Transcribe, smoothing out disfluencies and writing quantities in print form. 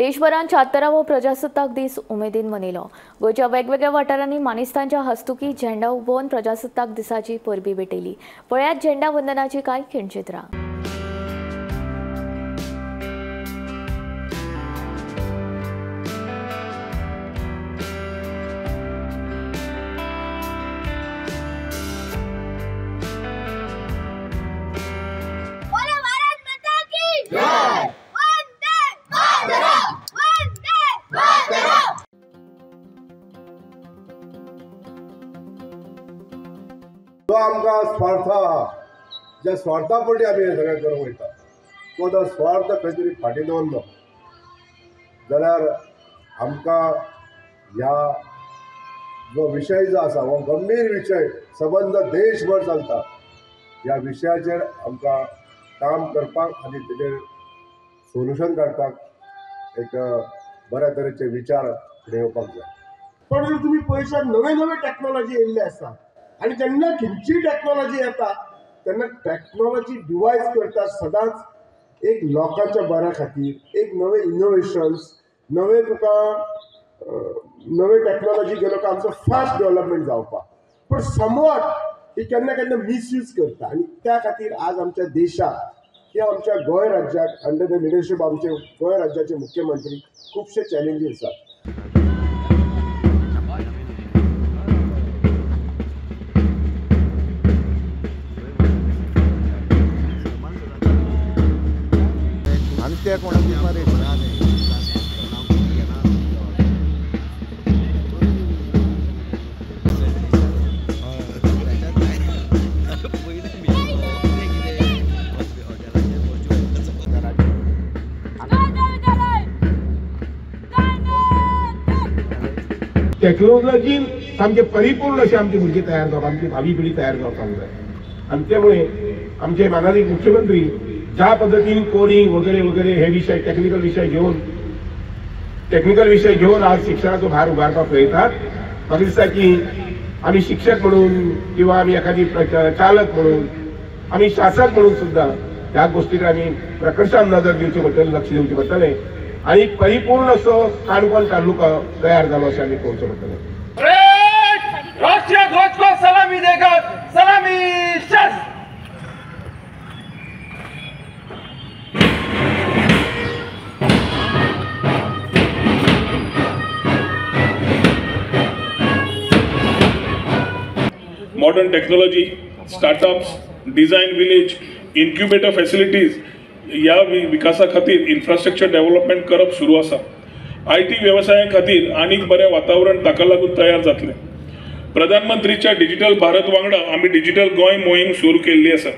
देशभरांत 76वो प्रजासत्ताक दीस उमेदीन मनयलो. गोंयच्या वेगवेगळ्या वाठारांनी मानेस्तांच्या हस्तुकी झेंडा उबोवन प्रजासत्ताक दिसाची परबी भेटयली. पळयात झेंडा वंदनाची कांय खिणचित्रां. जो आमकां स्वार्थ आहा, ज्या स्वार्था पडली आमी हें सगळें करूंक वयता, तो जर स्वार्थ खंय तरी फाटीं दवरलो जाल्यार आमकां ह्या जो विशय जो आसा हो गंभीर विशय सबंद देशभर चलता, ह्या विशयाचेर आमकां काम करपाक आनी तेजेर सोल्युशन काडपाक एक बऱ्या तरेचे विचार फुडें येवपाक जाय. पण जर तुमी पळयशात नवे नवे टॅक्नॉलॉजी येयल्ले आसा आनी जेन्ना खंयची टॅक्नॉलॉजी येता तेन्ना टॅक्नॉलॉजी डिवायज करता सदांच एक लोकांच्या बऱ्या खातीर, एक नवे इनोवेशन्स, नवे तुका नवे टॅक्नॉलॉजी गेलो काय आमचो फास्ट डेवलपमेंट जावपाक, पण समवॉट ही केन्ना केन्ना मिसयूज करता. आनी त्या खातीर आज आमच्या देशाक किंवा आमच्या गोंय राज्याक अंडर the leadership आमचे गोंय राज्याचे मुख्यमंत्री खुबशे चॅलेंजीस आसात. टेक्नॉलॉजीन सामके परिपूर्ण अशे आमचे भुरगे तयार जावप, आमची भावी पिढी तयार जावपाक जाय. आनी त्यामुळे आमचे मानादीक मुख्यमंत्री ज्या पद्दतीन कोडिंग वगैरे वगैरे हे विशय टेक्निकल विशय घेवन आज शिक्षणाचो भार उबारपाक पळयतात. म्हाका दिसता की आमी शिक्षक म्हणून किंवा आमी एखादी चालक म्हणून, आमी शासक म्हणून सुद्दां ह्या गोष्टीक आमी प्रकर्षान नजर दिवची पडटली, लक्ष दिवचें पडटलें आनी परिपूर्ण असो काणकोण तालुका तयार जालो अशें आमी पळोवचें पडटलें. राष्ट्रीय ध्वज को सलामी देकर सलामी शस्त्र. Modern technology, startups, design village, incubator facilities ह्या विकासा खातीर इन्फ्रास्ट्रक्चर डेव्हलपमेंट करप सुरू आसा. I T वेवसाया खातीर आनीक बरें वातावरण ताका लागून तयार जातलें. प्रधानमंत्रीच्या डिजिटल भारत वांगडा आमी डिजिटल गोंय मोहीम सुरू केल्ली आसा.